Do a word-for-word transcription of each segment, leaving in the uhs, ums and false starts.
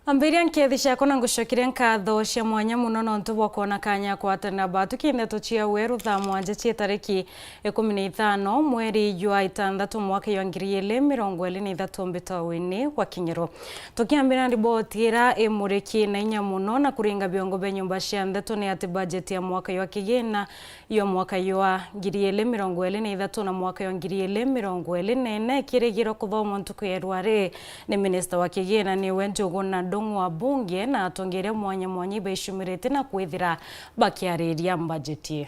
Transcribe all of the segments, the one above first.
Ambiria nkethi ciakwa na ngucokeria nkatho cia mwanya mono nontu bwa kwona kanya kwatanira batu kindeto cia weru thaa mwanja cia tariki ikumi na itano mweri jwa itanthatu mwaka jwa ngiri ili mirongo ili na ithatu mbitawini wa Kinyiru. Tukiambira riboti ira imuriki na inya mono na kuringa biongo bia nyumba cia ndeto ni ati bajeti ya mwaka jwa kigina yo mwaka jwa ngiri ili mirongo ili na ithatu na mwaka jwa ngiri ili mirongo ili na ina ikirigirwa kuthomwa ntuku ya rwari ni minista wa kigina niwe Njuguna Ndung'u wa bunge na atongeria mwanya mwanya ibaicumiritie na kwithira bakiariria mbajeti.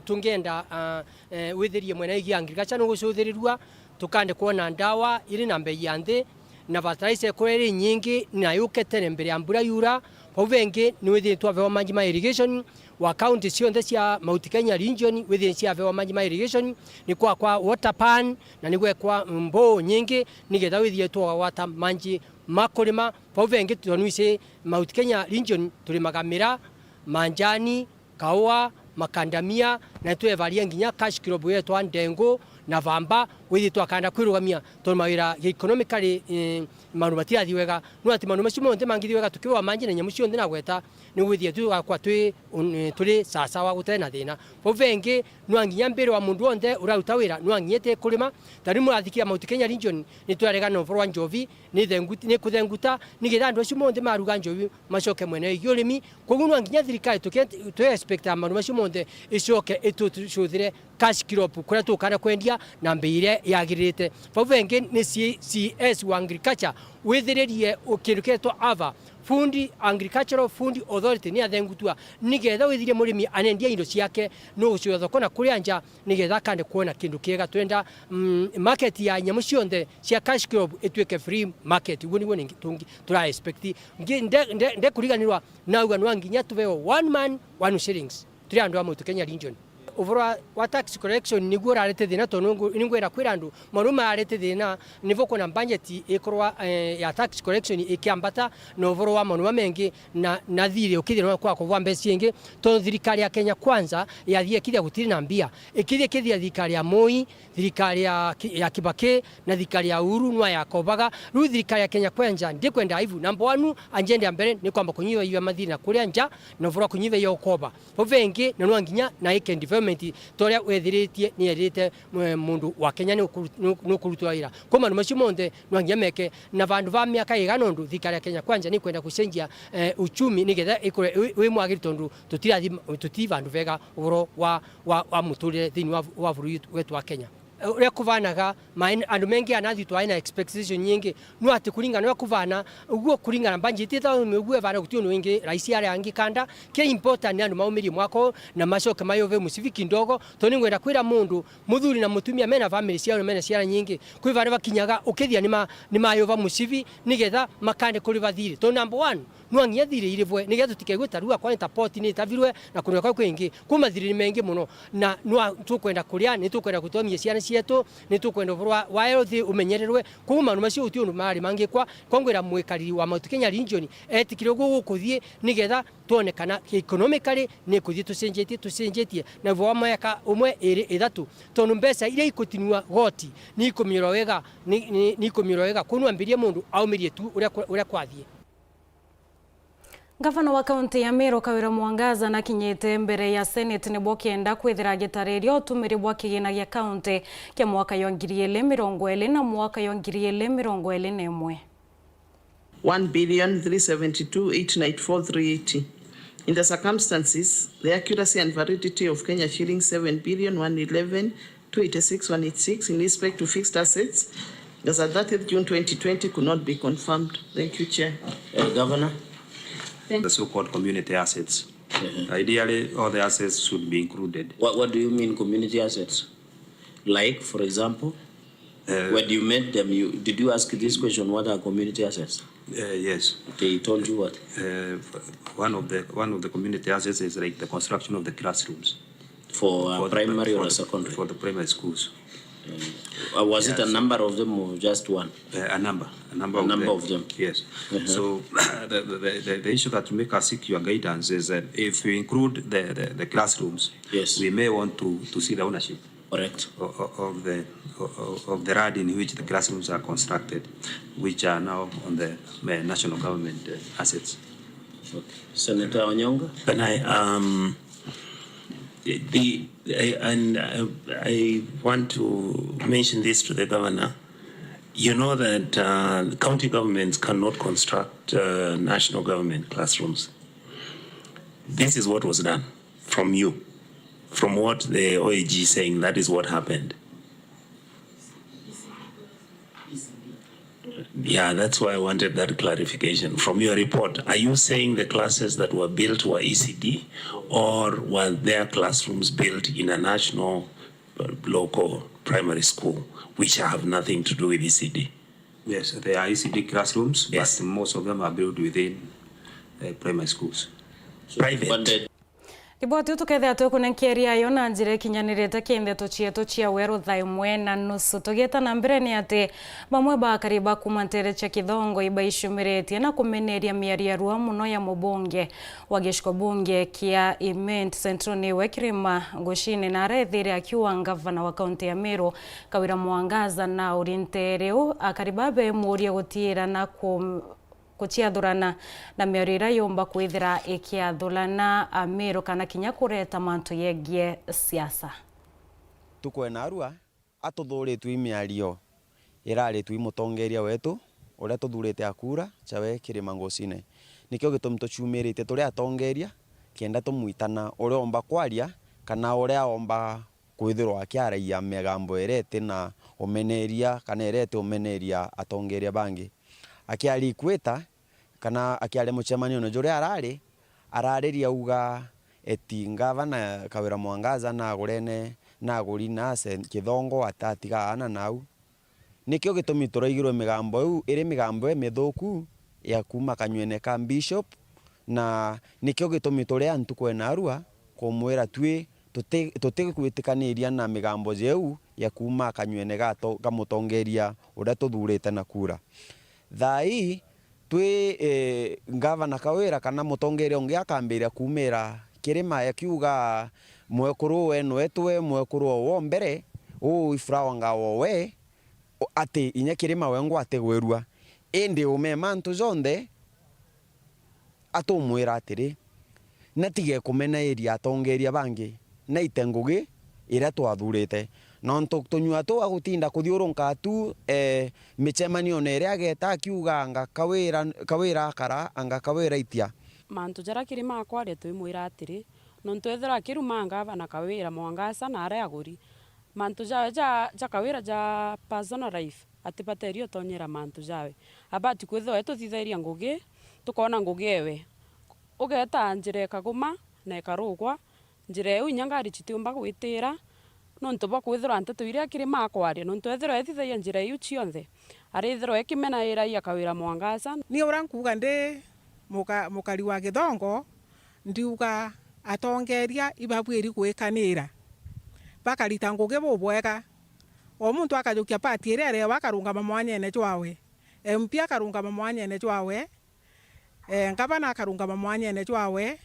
Tungenda, ah, eh, withirie mwena igi agriculture nugucuthirirua, tukande kwona ndawa iri na mbei ya nthi, na fertilizer ikorwa iri nyingi na yuke tene mbere ya mbura yura. Bau bengi ni withirie twabewa manji ma irrigation, wa county cionthe cia Mount Kenya region withirie ciabewa manji ma irrigation, ni kwakwa water pan, na ni gwekwa mbuu nyingi, nigetha withirie twagwata manji ma kurima. Bau bengi tonwisi Mount Kenya region turimaga miraa, manjani, kaua, makandamia, na twevaria nginya cash crop yetwa ndengu na vamba, withie twakanda kwirugamia, tondu mawira economically, eh, maundu matirathi wega. No ati maundu macio monthe mangithi wega tukiwa manji na nyamu cionthe na gweta, ni gwithia tugakwa twi, un-, eh, turi sasawa gutari na thina. Bau bengi, nwa nginya mbirwa mundu wonthe uraruta wira, nwa nginya ti kurima. Ta riu murathikiria Mount Kenya region, ni turaregana na uvoro wa njovi, ni thengu-, ni kuthenguta, nigetha andu acio monthe maruga njovi macoke mwena wigii urimi. Koguo nwa nginya thirikari tuke-, twi expecta maundu macio monthe icoke itucuthire cash crop kuria tukana kwendia na mbei iria yagiririte. Bau bengi ni C-, C S wa agriculture withiririe u-, kindu kietwa ava, Food, Agricultural Food Authority ni athengutua, nigetha withirie murimi anendia indo ciake, nugucua thoko na kuria nja, nigetha akande kuona kindu kiega. Twenda, mm, market ya nyamu cionthe cia cash crop ituike free market. Uguo niguo ningi-, tungi-, tura expect. Ngi-, nde-, nde-, ndekuriganirwa, nauga nwa nginya tubewe one man, one shillings. Turi andu a Mount Kenya region. Uvoro wa, wa tax collection niguo urarete thina, tondu ngu-, ningwenda kwira andu, maundu mararete thina, nivo kwona budget ikorwa, eh, ya tax collection ikiambata, na uvoro wa maundu mamengi, na, na thiri ukithira no kwa kuvwa mbeca ingi, tondu thirikari ya Kenya Kwanza yathie kithia gutiri na mbia. Ikithie kithia thirikari ya Moi, thirikari ya Ki-, ya Kibaki, na thirikari ya Uhuru nwa yakobaga. Riu thirikari ya Kenya Kwanza ndikwenda aibu. Number one, agenda ya mbere ni kwamba kunyiva iwa mathiri na kuria nja, na uvoro wa kunyiva iwa ukoba. Bau bengi, na nwa nginya na ike development, ta uria wethiritie ni erite, eh, mundu wa Kenya ni ukuru-, ni, ni ukurutwa wira. Kwa maundu macio monthe, nwa nginya meke, na vandu va miaka igana undu thirikari ya Kenya Kwanza ni kwenda kucenjia, eh, uchumi, nigetha ikure wi, wi mwagiri, tondu tutirathi, tuti vandu vega uvoro wa, wa, wa muturire thiini wa, wa bururi wetu wa Kenya. Uria kuvanaga, main-, andu mengi anathi twaina expectation nyingi. No ati kuringana uria kuvana, uguo kuringana budget itha uguo evana guti undu wingi raisi aria angi kanda. Kiria important ni andu maumirie mwaka uu na macoke mayuve musivi kidogo. Tondu ningwenda kwira mundu, muthuri na mutumia mena family ciao na mena ciana nyingi, kwi varia bakinyaga ukithia nima-, nimayuva musivi nigetha makande kuriva thiri. Tondu number one, nwa nginya thiri irivwe, nigetha tutikaigue ta riu akwa ni ta poti ni itavirwe na kundu kwa kwingi. Kuma thiri ni mengi muno, na nwa tukwenda kuria, ni tukwenda guthomia ciana cietu, ni tukwenda uvoro wa, wa health umenyererwe. Koguo maundu macio uti undu mari mangikwa. Kwa ngwira mwikariri wa Mount Kenya region etikire uguo gukuthii, nigetha twone kana economically ni kuthii tucenjetie, tucenjetie na uvoro wa miaka umwe, iri, ithatu, tondu mbeca iria ikutinua goti ni ikuminyirwa wega, ni, ni, ni ikuminyirwa wega. Koguo nwambirie mundu aumirie tu uria kwa-, uria kwathii. Ngavana wa kaunti ya Meru Kawira Mwangaza nakinyite mbere ya Senate nibo kenda kwithira agitariria utumiri bwa kigina gia kaunti kia mwaka jwa ngiri ili mirongo ili na mwaka jwa ngiri ili mirongo ili na imwe. One billion three seventy-two eight ninety-four three eighty. In the circumstances, the accuracy and validity of Kenya shilling seven billion one eleven two eighty-six one eighty-six in respect to fixed assets as at thirtieth June twenty twenty could not be confirmed. Thank you, Chair. Uh, Governor? The so-called community assets. Uh-huh. Ideally, all the assets should be included. What, what do you mean, community assets? Like, for example, uh, when you made them, you, did you ask this question, what are community assets? Uh, yes. They told you what? Uh, one of the, one of the community assets is, like, the construction of the classrooms. For, uh, for the pri-, primary or for the, secondary? For the primary schools. Mm. Uh, was it a number of them or just one? Uh, a number, a number of them. A number of them. Yes. Uh-huh. So, the, the, the, the issue that make us seek your guidance is that if we include the, the, the classrooms, yes, we may want to, to see the ownership. Correct. o- o- of the o- o- of the R A D in which the classrooms are constructed, which are now on the uh, national government uh, assets. Senator Onyonga. Can I, um, the, I, and I, I want to mention this to the governor. You know that uh, county governments cannot construct uh, national government classrooms. This is what was done from you, from what the O A G is saying, that is what happened. Yeah, that's why I wanted that clarification. From your report, are you saying the classes that were built were E C D, or were their classrooms built in a national uh, local primary school, which have nothing to do with E C D? Yes, they are E C D classrooms, Yes. But most of them are built within uh, primary schools. Private. Riboti iu tukethira tukunenkeria yo na njira ikinyanirite ki ndeto cietu cia weru thaa imwe na nusu. Tugieta na mbere ni ati bamwe ba akari ba kuma ntere cia Kithongo ibaicumiritie na kumeneria miario ya rua muno ya mubunge wa giciko bunge kia Imenti Central niwe Kirima Ngucine na arethire akiuga ngavana wa kaunti ya Meru Kawira Mwangaza na uri ntere u akari babemuria gutiira na ku kuciathurana na miario iria yumba kwithira ikiathurana Amiru kana kinya kureta mantu yegie siasa. Ntuku ya narua atuthuritue i miario iraritue i mutongeria wetu uria tuthurite a kura, cawe Kirima Ngusine. Nikio gitumi tuciumiritie turi atongeria kenda tumwitana uria omba kwaria kana uria omba kwithirwa akiaragia migambo iria iti na umeneria kana iria iti umeneria atongeria bangi. Akiaria ikwita kana akiaria mucemanione juria arari, arariria auga eti ngavana Kawira Mwangaza nagurene, naguri nase Kithongo atatiga aana nau. Nikio gitumi turaigirwe migambo iu iri migambo imithuku ya kuuma kanyuene ka Bishop, na nikio gitumi turi a ntuku ya narua kumwira tui tuti- tutigwitikaniria na migambo jeu ya kuuma kanyuene ga to- ga mutongeria uria tuthurite na kura. Thaa ii twi eh, ngavana Kawira kana mutongeria ungi akambiria kuumira Kirima akiuga mwekuru we nwetwe, mwekuru o wo mbere, uu ifurawa ngawo we, o- ati inya Kirima wengwa atigwirua. Indi ume mantu jonthe atumwira atiri, natige kumenairia atongeria bangi, naite ngugi iria twathurite. Nontu tunyua tuu agutinda kuthiurunka tu eh, micemanione iria ageta akiuga anga Kawira, Kawira akara, anga Kawira itia. Mantu jaria Kirima akwaria twimwira atiri, nontu ethirwa akiruma ngavana Kawira Mwangaza na aria aguri, mantu jawe ja, ja Kawira ja personal life, atibateria utonyera mantu jawe. Abati kwithirwa etuthithiria ngugi, tukona ngugi ewe. Ugeta njira ikaguma na ikarugwa, njira iu inya ngari citiumba gwitira, nontu bwa kwithirwa nteto iria Kirima akwaria, nontu ethirwa ethithagia njira iu cionthe, arithirwa ekimenairagia Kawira Mwangaza. Ni uria nkuuga ndi muka- mukari wa Githongo, ndiuga atongeria ibabuiri gwikanira, bakarita ngugi bubwega. O muntu akajukia pati iria erewa, akarungama mwanyene jwawe, M P akarungama mwanyene jwawe, eh, ngavana akarungama mwanyene jwawe,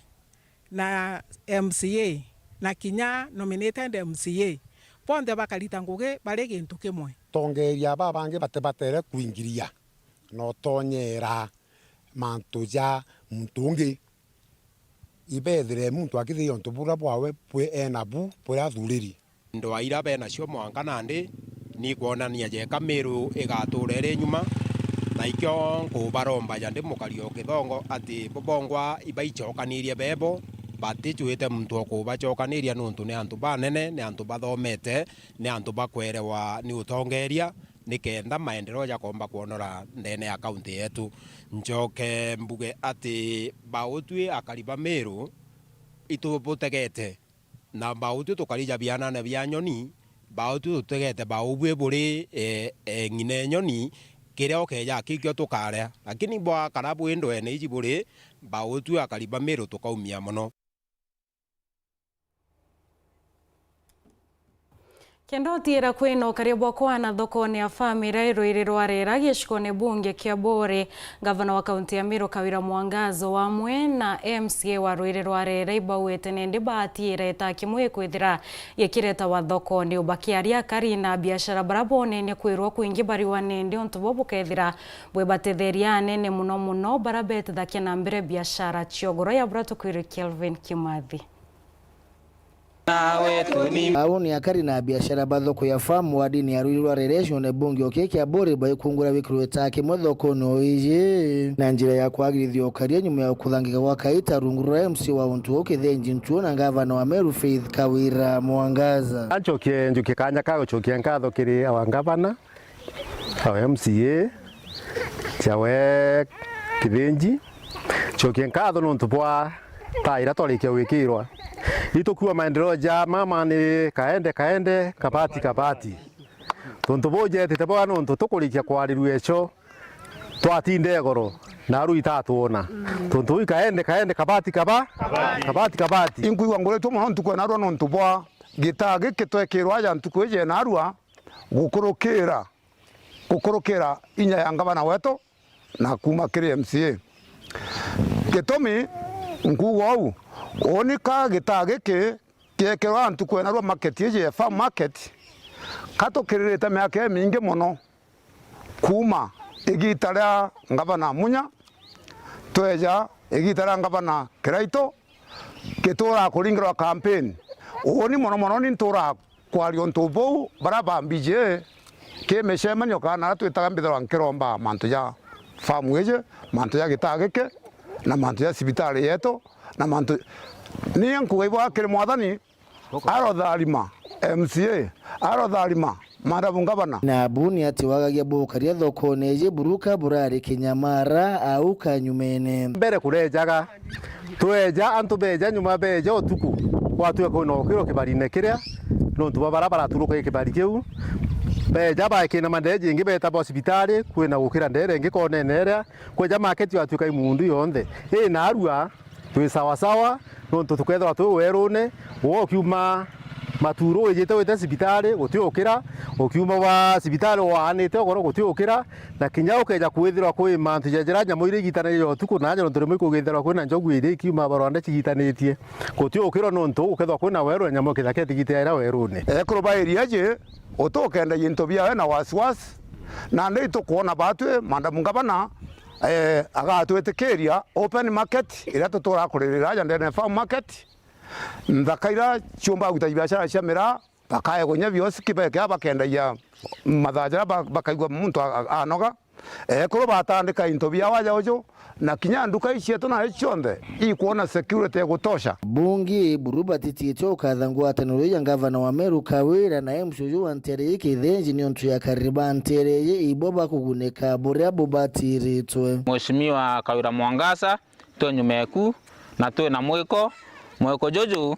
na M C A, na kinya nominated M C A, bonthe bakarita ngugi bari gintu kimwe. Atongeria baba bangi batibatere kuingiria na utonyera mantu ja muntu ungi. Ibethire muntu akithiria untu buria bwawe bwi enabu buria athuriri. Ndwaa iria benacio mwanka nandi nikwonania jeka Miru igatuura iri nyuma, na ikio nkubaromba ja ndi mukari o Kithongo ati bubongwa ibaichokanirie bebo, batichuite muntu o kubachokaniria nuntu ni antu banene, ni antu bathomete, ni antu bakwerewa ni utongeria, nikenda maendeleo jakomba kwonora ndene ya kaunti yetu. Njoke mbuge ati bautwi akari ba Miru itubutegete, na bautwi tukari ja bianane bia nyoni, bautwi tutegete baubwi buri e, e, ng'ine nyoni, kiria ukeja kikio tukaria, lakini bwakara bwi ndwene iji buri, bautwi akari ba Miru tukaumia mono. Kenda utiira kwina ukaria bwa kwana thokone ya Farm iria i rwiri rwa Rera gicigone bunge kia Buri, ngavana wa kaunti ya Meru Kawira Mwangaza o amwe na M C A wa rwiri rwa Rera ibauite nindi baatiira itaa kimwe ikwithira gikiretawa thokone. Bakiaria akari na biashara baria bonene kwirwa kwingi bariwa nindi untu buu bukethira bwibatetheria anene mono mono baria betithagia na mbere biashara cio. Ngoro ya buria tukwirwe Kelvin Kimathi. Au ni akari na biashara ba thoko ya Farm wadini ya rwiri rwa Rera gicigone bunge o kii kia Buri baikungura wikirwe itaa kimwe thokone o iji na njira ya kwagirithia ukaria nyuma ya kuthangika gwa kaita rungu rwa M C A wa untu uu Kithenji Ntuo na ngavana wa Meru Faith Kawira Mwangaza. Ancokie njukie kanya ka gucokia nkatho kiri awa ngavana, awa M C A, jawe Kithinji, cokie nkatho nontu bwa taa iria twarikia gwikirwa. Itukiuga maendeleo ja mama ni kaende kaende, kabati kabati. Tontu buu jetite bwega nontu tukurikia kwarirua eco twatinda igoro, na aru itatwona. Tontu buu kaende kaende, kabati kaba, kabati kabati. Inkwigua nguritwe mono ntuku ya narua nontu bwa gitaa giki twekirwa aja ntuku iji ya narua gukurukira gukurukira inya ya ngavana wetu na kuuma kiri M C A. Gitumi nkuuga uu, uuni ka gitaa giki kiekerwa ntuku ya narua market iji ya Farm Market, ka tukiririte miaka imingi mono kuuma igiita ria ngavana Munya, tweja igiita ria ngavana Kiraitu, gituraa kuringirwa campaign. Uuni mono mono ni nturaa kwaria untu buu, baria ba mbiji ki micemanio kana aria twitaga mbithirwa nkiromba mantu ja farm iji, mantu ja gitaa giki, na mantu ja cibitari yetu, na mantu, ni nkuuga ibwa kiri Mwathani, arotharima M C A, arotharima Madamu Ngavana. Na bu ni ati wagagia bukaria thokone iji buruka burari kinyamara au kanyumene. Mbere kurejaga, tweja antu beja nyuma beja utuku, gwatuika kwina ukiro kibarine kiria, nontu bwa baria baraturuka i kibari kiu. Beja baikina mandeji ingi beta bwa cibitari, kwina gukira ndere ingi konene iria, kweja market yatuika i mundu yonthe. Ii narua, twi sawa sawa, nontu tukethirwa twi werune, gwe ukiuma Maturu wijite wite cibitari, guti ukira, ukiuma wa cibitari waanite ugoro, guti ukira, na kinya ukeja kwithirwa kwi mantu ja jira nyamu iria igitanire ja utuku na aja, nontu rimwe ikugithirwa kwina njogu iria ikiuma barwanda cigitanitie, guti ukira nontu gukethirwa kwina weru na nyamu ikethirwa ketigitira ira werune. Ekuru ba area ji, utukendagia into biawe na wasiwasi, nandi itukwona batwi, Madam Ngavana, eh, agatwitikiria open market iria tuturaa kuririra aja ndene ya farm market, nthaka iria ciumbaga gwita biashara cia miraa, bakaegwa kinya biosiki bekea bakendagia mathaa jaria ba-, bakaigua muntu a-, a-, anoga. Ekuru batandika into biao aja uju, na kinya nduka ici cietu nacio cionthe ikwona security ya gutosha. Bungi buru batititie ukatha ngwataniro ya ngavana wa Meru Kawira na M C A uju wa ntere iji Kithenji niuntu ya kariri ba ntere iji ibo bakugunika buria bubatiritwe. Mheshimiwa Kawira Mwangaza, twi nyuma eku, na twi na mwiko. Mwiko juju,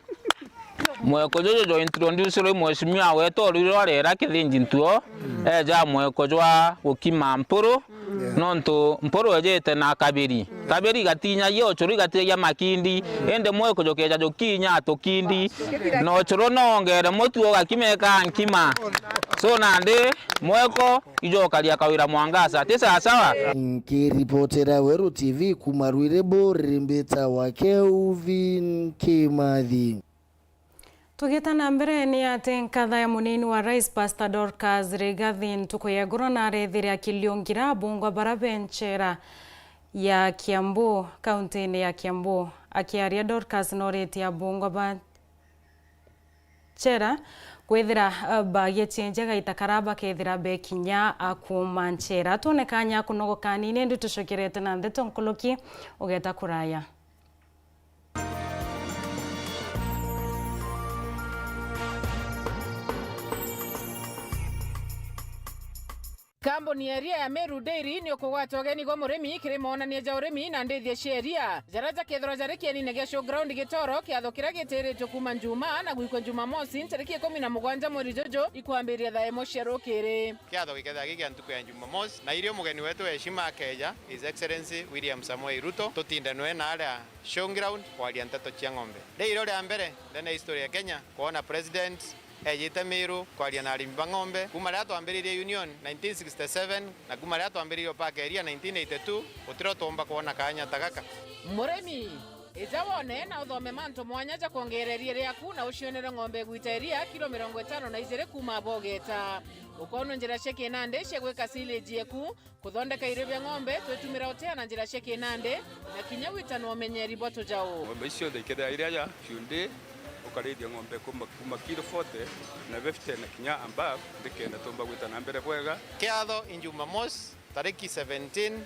mwiko juju jwa introduce ri mheshimiwa wetu orwiri rwa Rera Kithinji Ntuo, eja mwiko jwa gukima mpuru, nontu mpuru ejite na kabiri. Kabiri igatinyagia uchuru, igatinyagia makindi, indi mwiko jukeja jukinya tukindi, na uchuru nongere mutu ugakimeka nkima. So nandi mwiko ijokaria Kawira Mwangaza, ti sawasawa? Nkiripotera Weru T V kuuma Rwiri Buri, mbitawa Kelvin Kimathi. Tugita na mbere, ni ati nkatha ya munini wa rais Pastor Dorcas Rigathi ntuku ya iguru na arethire akiliungira abungwa bara be nchera ya Kiambu, kaunti-ini ya Kiambu. Akiaria, Dorcas noritie abungwa ba nchera kwithira, eh, bagicenjia gaita karia bakethira bekinya, ah, kuuma nchera. Twone kanya kunogoka nini, indi tucokerete na ndeto nkuluki ugeta kuraya. Kambuni ya iria ya Meru Dairy ni ukugwata ugeni gwa murimi kiri monania ja urimi na ndithia cia iria jaria jakethirwa jari kienine gia showground Gitoro, kiatho kiria gitiritwe kuuma Njumaa na gwikwa Jumamosi, ntariki ikumi na mugwanja mweri juju, ikwambiria thaa imwe cia rukiri. Kiatho gikethira gi kia ntuku ya Jumamosi, na irio mugeni wetu wa heshima akeja, His Excellency William Samoei Ruto, tutinde nwe na aria showground kwaria nteto cia ng'ombe. Ri irio ria mbere ndene history ya Kenya kwona President Ejite Miru kwaria na arimi ba ng'ombe kuuma riria twambiririe union nineteen sixty-seven na kuuma riria twambiririe Opaka Eria nineteen eighty-two, gutiro twomba kwona kaanya ta gaka. Murimi, ija wone na uthome mantu mwanya ja kwongereria riaku na ucionere ng'ombe igwita iria kilo mirongo itano na ijiri kuuma bogeta. Ukoonwa njira cia kinandi cia gwika silage eku, kuthondeka irio bia ng'ombe, kwitumira utea na njira cia kinandi, na kinya gwitana umenyeri bwa tujau. Ng'ombe icio cionthe ikethira iri aja, ciundi, ukarithia ng'ombe kuma, kuma kilo forty na fifty na kinya above, nikenda tumba gwita na mbere bwega. Kiatho i Jumamosi, tariki seventeen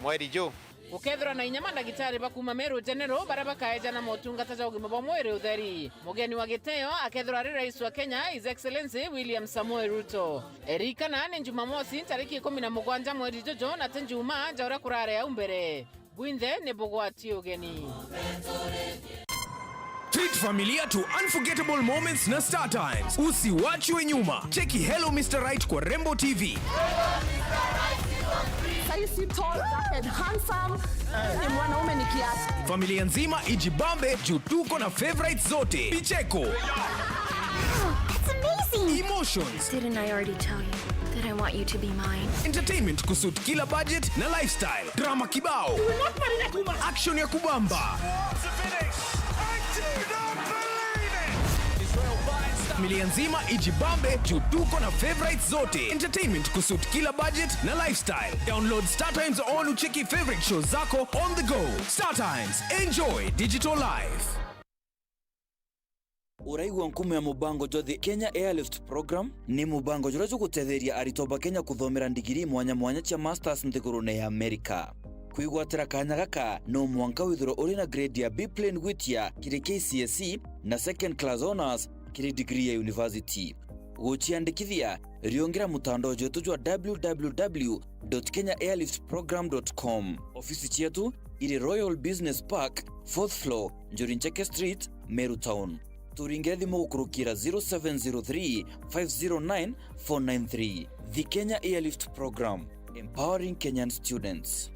mweri juu. Gukethirwa na inya mandagitari ba kuuma Meru General baria bakaejana motungata ja ugima bwa mwiri utheri. Mugeni wa giteo akethirwa ari Rais wa Kenya, His Excellency William Samoei Ruto. Ririkana, ni Jumamosi, tariki ikumi na mugwanja mweri juju, na ti Njumaa ja uria kurari au mbere. Bwinthe ni bugwati ugeni. Treat familia to unforgettable moments na Star Times. Usiwachwe nyuma. Cheki Hello Mister Right kwa Rembo T V. Sasa si tall, dark and handsome. Ni mwanaume ni kiasi. Familia nzima ijibambe juu tuko na favorites zote. Vicheko. That's amazing. Emotions. Didn't I already tell you that I want you to be mine? Entertainment kusuit kila budget na lifestyle. Drama kibao. Action ya kubamba. Familia nzima ijibambe juu tuko na favorites zote. Entertainment kusuit kila budget na lifestyle. Download Star Times on ucheki favorite shows zako on the go. Star Times, enjoy digital life. Uraigua nkumo ya mubango jwa The Kenya Airlift Program? Ni mubango juria jugutetheria aritwa ba Kenya kuthomera ndigiri mwanya mwanya cia masters nthigurune ya Amerika. Kwigwatira kanya gaka, no mwanka withirwe uri na grade ya B plain gwitia kiri K C S E na second class honours kiri degree ya university. Guciandikithia, riungira mutandao jwetu jwa w w w dot kenya airlift program dot com. Ofisi cietu iri Royal Business Park, fourth floor, Njuri Ncheke Street, Meru Town. Turingire thimu gukurukira zero seven zero three, five zero nine, four nine three. The Kenya Airlift Program, empowering Kenyan students.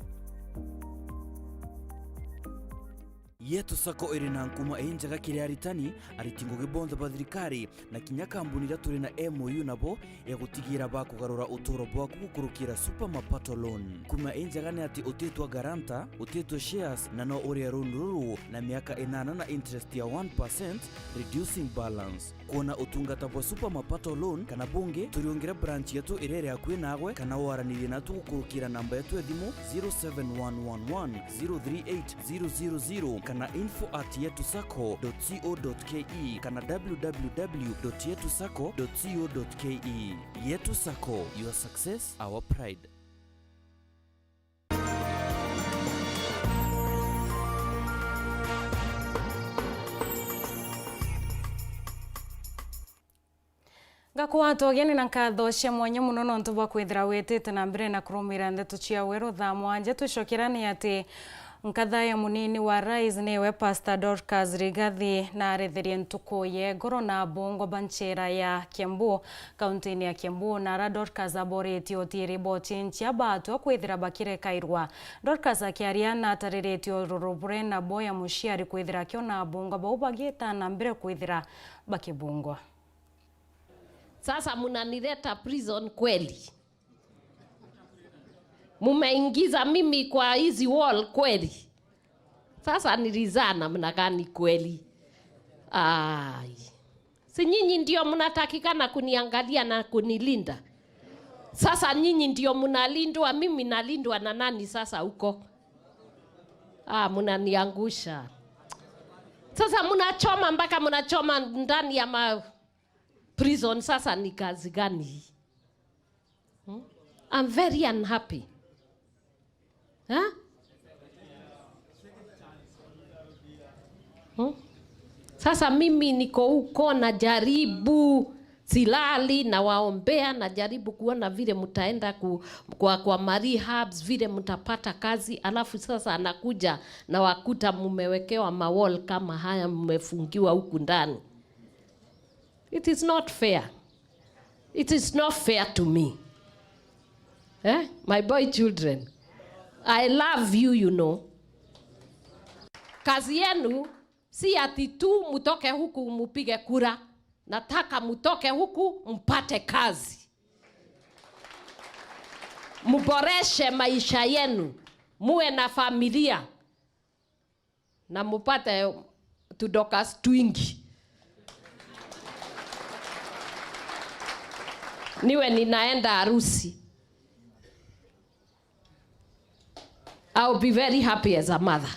Yetu Sacco iri na nkuma injega kiri aritani, ariti ngugi bonthe ba thirikari, na kinya kambuni iria turi na M O U nabo ya gutigira bakugarura uturo bwaku gukurukira Super Mapato Loan. Nkuma injega ni ati utitwa guarantor, utitwa shares, na no urie loan ruru na miaka inana na interest ya one percent, reducing balance. Kwona utungata bwa Super Mapato Loan kana bungi, turiungire branch yetu iria iri akui nagwe, kana waranirie natu gukurukira namba yetu ya thimu zero seven one one one zero three eight zero zero zero kana info at yetu sacco dot co dot ke kana w w w dot yetu sacco dot co dot ke. Yetu Sacco, your success, our pride. Ngakwata ugeni na nkatho cia mwanya mono nontu bwa kwithira witite na mbere na kurumira ndeto cia weru thaa mwanja. Twicokera ni ati nkatha ya munini wa rais niwe Pastor Dorcas Rigathi na aretherie ntuku ye ngoro na abungwa ba nchera ya Kiambu, kaunti-ini ya Kiambu, na ara Dorcas aboritie utiiri bocinchia baatwa kwithira bakirekairwa. Dorcas akiaria na atariritie ururu buria nabo ya muciari kwithira akiona abungwa bau bagiita na mbere kwithira bakibungwa. Sasa munanileta prison kweli? Mumeingiza mimi kwa hizi wall kweli? Sasa nilizaa namna gani kweli? Ai. Si nyinyi ndio mnatakikana kuniangalia na kunilinda? Sasa nyinyi ndio mnalindwa, mimi nalindwa na nani sasa huko? Ah, mnaniangusha. Sasa mnachoma mpaka mnachoma ndani ya ma prison. Sasa ni kazi gani hii? Hmm? I'm very unhappy. Ha? Hmm? Sasa mimi niko huko najaribu, silali, nawaombea, najaribu kuona vile mtaenda ku, kwa, kwa ma rehabs, vile mtapata kazi, alafu sasa anakuja na wakuta mumewekewa mawall kama haya, mmefungiwa huku ndani. It is not fair. It is not fair to me. Eh? My boy children, I love you, you know. Kazi yenu si ati tu mutoke huku mupige kura. Nataka mutoke huku mpate kazi, muboreshe maisha yenu, muwe na familia na mupate tudokas twingi. Niwe ninaenda harusi. I'll be very happy as a mother.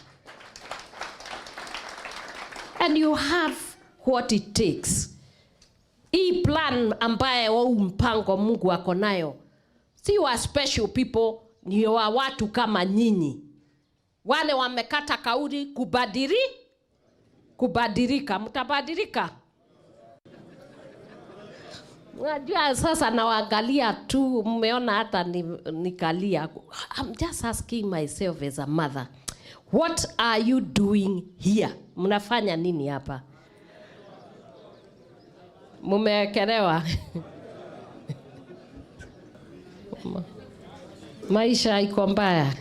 And you have what it takes. Hii plan ambaye, au mpango Mungu ako nayo, si wa special people, ni wa watu kama nyinyi. Wale wamekata kauli kubadili-, kubadilika. Mtabadilika? Unajua, sasa nawaangalia tu, mmeona hata ni, nikalia. I'm just asking myself as a mother, what are you doing here? Mnafanya nini hapa? Mumeekelewa? Ma-, maisha iko mbaya.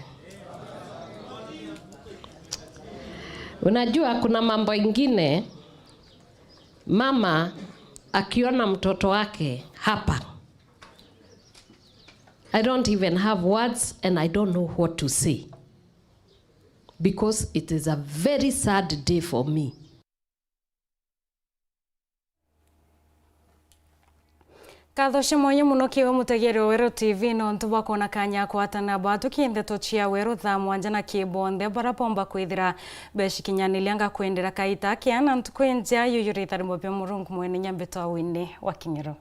Unajua, kuna mambo ingine, mama akiona mtoto wake hapa, I don't even have words and I don't know what to say, because it is a very sad day for me. Nkatho cia mwanya mono kiwe mutegeri wa Weru T V nontu bwa kwona kanya kwatana bwatuki ndeto cia Weru thaa mwanja na kibonthe bara bomba kwithira beshikinyanilia. Ngakwendera kaita kea na ntuku injea. Yuyu ritharimo bia Murungu mwene nyambitwa wini wa King'iro.